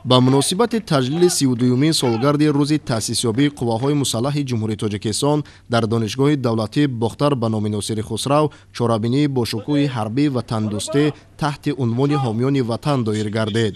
Ба муносибати таҷлили 32-юмин солгарди рӯзи таъсисёбии қувваҳои мусаллаҳи Ҷумҳурии Тоҷикистон дар Донишгоҳи давлатии Бохтар ба номи Носири Хусрав чорабинии бошукӯҳи ҳарбӣ ватандӯстӣ таҳти унвони ҳомиёни ватан доир гардид.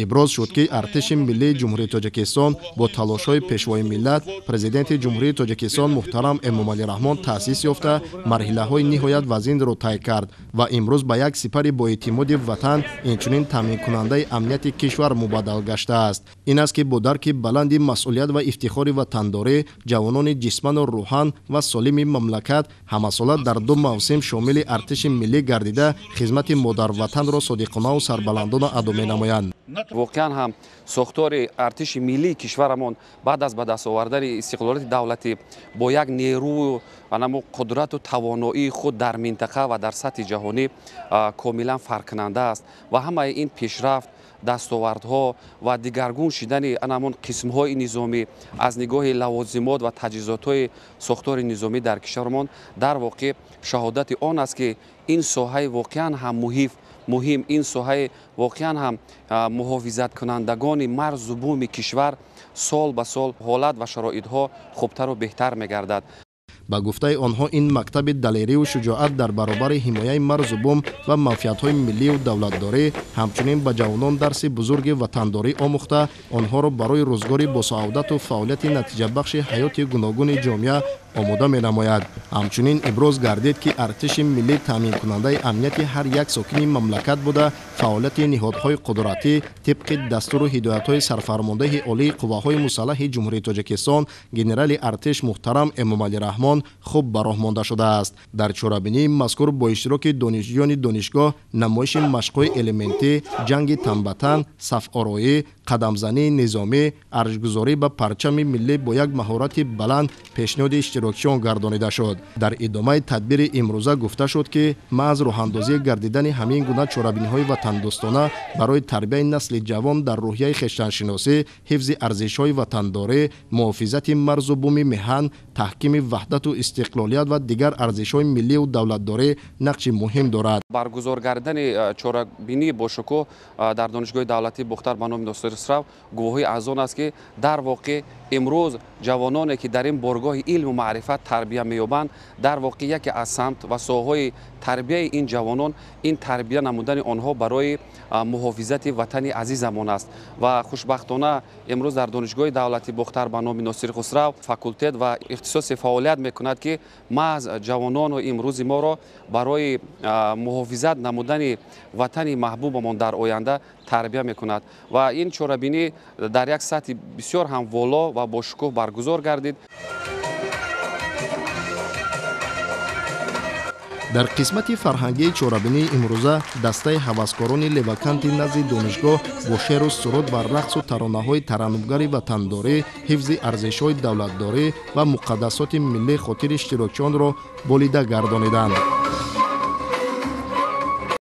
Иброз шуд, ки Артиши миллии Ҷумҳурии Тоҷикистон бо талошҳои Пешвои миллат, Президенти Ҷумҳурии Тоҷикистон муҳтарам Эмомалӣ Раҳмон таъсис ёфта, марҳилаҳои ниҳоят вазинро тай кард ва имрӯз ба як сипари боэътимоди ватан, инчунин таъминкунандаи амнияти кишвар мубаддал гаштааст. Ин аст, ки бо дарки баланди масъулият ва ифтихори ватандорӣ ҷавонони ҷисману рӯҳан ва солими мамлакат ҳамасола дар ду мавсим шомили артиши миллӣ гардида, хизмати модарватанро содиқонаву сарбаландона адо менамоянд. Воқеан ҳам сохтори артиши миллии кишварамон баъд аз ба даст овардани истиқлолияти давлатӣ бо як нерӯ анамо қудрату тавоноии худ дар минтақа ва дар сатҳи ҷаҳонӣ комилан фарқкунанда аст ва ҳамаи ин пешрафт, дастовардҳо ва дигаргун шидани анамон қисмҳои низомӣ аз нигоҳи лавозимот ва таҷҳизотҳои сохтори низомӣ дар кишварамон дар воқеъ шаҳодати он аст, ки ин соҳаи воқеан ҳам муҳим, ин соҳаи воқеан ҳам муҳофизаткунандагони марзу буми кишвар сол ба сол ҳолат ва шароитҳо хубтару беҳтар мегардад. Ба гуфтаи онҳо, ин мактаби далериву шуҷоат дар баробари ҳимояи марзу бум ва манфиатҳои миллию давлатдорӣ ҳамчунин ба ҷавонон дарси бузурги ватандорӣ омӯхта, онҳоро барои рӯзгори босаодату фаъолияти натиҷабахши ҳаёти гуногуни ҷомеа омода менамояд. Ҳамчунин иброз гардид, ки артиши миллӣ таъминкунандаи амнияти ҳар як сокини мамлакат буда, фаъолияти ниҳодҳои қудратӣ тибқи дастуру ҳидоятҳои сарфармондаҳи олии қувваҳои мусаллаҳи Ҷумҳурии Тоҷикистон генерали артиш муҳтарам Эмомалӣ Раҳмон хуб ба роҳ монда шудааст. Дар чорабинии мазкур бо иштироки донишҷӯёни донишгоҳ намоиши машқҳои элементӣ, ҷанги танбатан, сафороӣ, қадамзании низомӣ, арҷгузорӣ ба парчами миллӣ бо як маҳорати баланд пешниҳоди иштирокчиён гардонида шуд. Дар идомаи тадбири имрӯза гуфта шуд, ки маҳз роҳандозӣ гардидани ҳамин гуна чорабиниҳои ватандӯстона барои тарбияи насли ҷавон дар рӯҳияи хештаншиносӣ, ҳифзи арзишҳои ватандорӣ, муҳофизати марзу буми меҳан, таҳкими ваҳдату истиқлолият ва дигар арзишҳои миллию давлатдорӣ нақши муҳим дорад. Баргузор гардидани чорабинии бошукӯҳ дар Донишгоҳи давлатии Бохтар ба номи Носири Хусрав гувоҳии аз он аст, ки дар воқеъ имрӯз ҷавононе, ки дар ин боргоҳи илму маърифат тарбия меёбанд, дар воқеъ яке аз самт ва соҳаҳои тарбияи ин ҷавонон ин тарбия намудани онҳо барои муҳофизати ватани азизамон аст. Ва хушбахтона имрӯз дар Донишгоҳи давлатии Бохтар ба номи Носири Хусрав факултет ва ихтисоси фаъолият мекунад, ки маҳз ҷавонону имрӯзи моро барои муҳофизат намудани ватани маҳбубамон дар оянда тарбия мекунад. Ва ин чорабинӣ дар як сатҳи бисёр ҳам воло ва бошукӯҳ баргузор гардид. Дар қисмати фарҳангии чорабинии имрӯза дастаи ҳаваскорони леваканти назди донишгоҳ бо шеру суруд ва рақсу таронаҳои тараннумгари ватандорӣ, ҳифзи арзишҳои давлатдорӣ ва муқаддасоти миллӣ хотири иштирокчиёнро болида гардониданд.